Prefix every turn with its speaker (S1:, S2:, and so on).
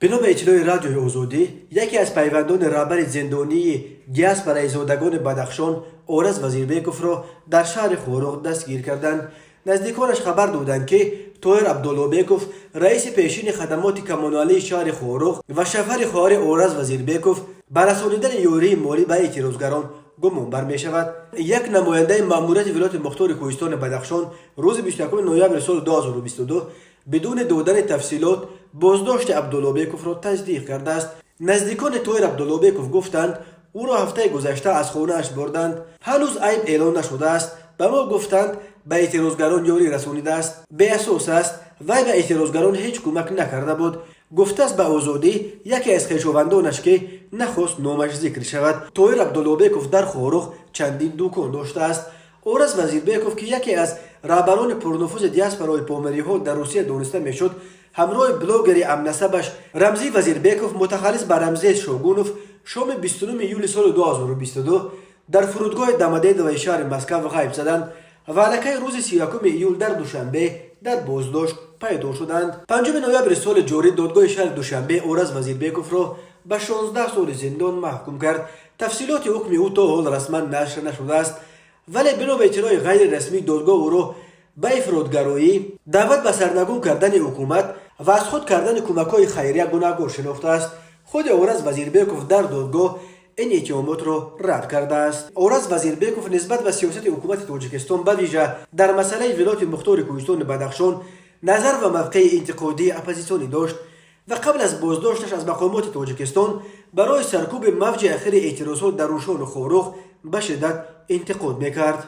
S1: Бино ба иттилои Радиои Озодӣ, яке аз пайвандони раҳбари зиндонии диаспораи зодагони Бадахшон Ораз Вазирбековро дар шаҳри Хоруғ дастгир карданд. Наздиконаш хабар доданд, ки Тоҳир Абдуллобеков, раиси пешини хадамоти коммуналии шаҳри Хоруғ ва шавҳари хоҳари Ораз Вазирбеков, ба расонидани ёрии молӣ ба эътирозгарон гумонбар мешавад. Як намояндаи маъмурияти вилояти мухтори Кӯҳистони Бадахшон рӯзи 21 ноябри соли 2022 бидуни додани тафсилот боздошти Абдуллобековро тасдиқ кардааст. Наздикони Тоҳир Абдуллобеков гуфтанд, ӯро ҳафтаи гузашта аз хонааш бурданд. Ҳанӯз айб эълон нашудааст. Ба мо гуфтанд, ба эътирозгарон ёрӣ расонидааст. Беасос аст, вай ба эътирозгарон ҳеҷ кӯмак накарда буд, гуфтааст ба Озодӣ яке аз хешовандонаш, ки нахост номаш зикр шавад. Тоҳир Абдуллобеков дар Хоруғ чандин дукон доштааст. Ораз Вазирбеков, ки яке аз раҳбарони пурнуфузи диаспораи помириҳо дар Русия дониста мешуд, ҳамроҳи блогери ҳамнасабаш Рамзӣ Вазирбеков, мутахаллис ба Рамзес Шогунов, шоми 29 июли соли 2022 дар фурудгоҳи Домодедовои шаҳри Москав ғайб заданд ва аллакай рӯзи 31 июл дар Душанбе дар боздошт пайдо шуданд. 5 ноябри соли ҷорӣ додгоҳи шаҳри Душанбе Ораз Вазирбековро ба 16 соли зиндон маҳкум кард. Тафсилоти ҳукми ӯ то ҳол расман нашр нашудааст, вале бино ба иттилои ғайрирасмӣ, додгоҳ ӯро ба ифротгароӣ, даъват ба сарнагун кардани ҳукумат ва аз худ кардани кӯмакҳои хайрия гунаҳгор шинохтааст. Худи Ораз Вазирбеков дар додгоҳ ин иттиҳомотро рад кардааст. Ораз Вазирбеков нисбат ба сиёсати ҳукумати Тоҷикистон, ба вижа дар масъалаи вилояти мухтори Кӯҳистони Бадахшон, назар ва мавқеи интиқодии оппозитсионӣ дошт ва қабл аз боздошташ аз мақомоти Тоҷикистон барои саркӯби мавҷи ахири эътирозҳо дар Рӯшону Хоруғ ба шиддат интиқод мекард.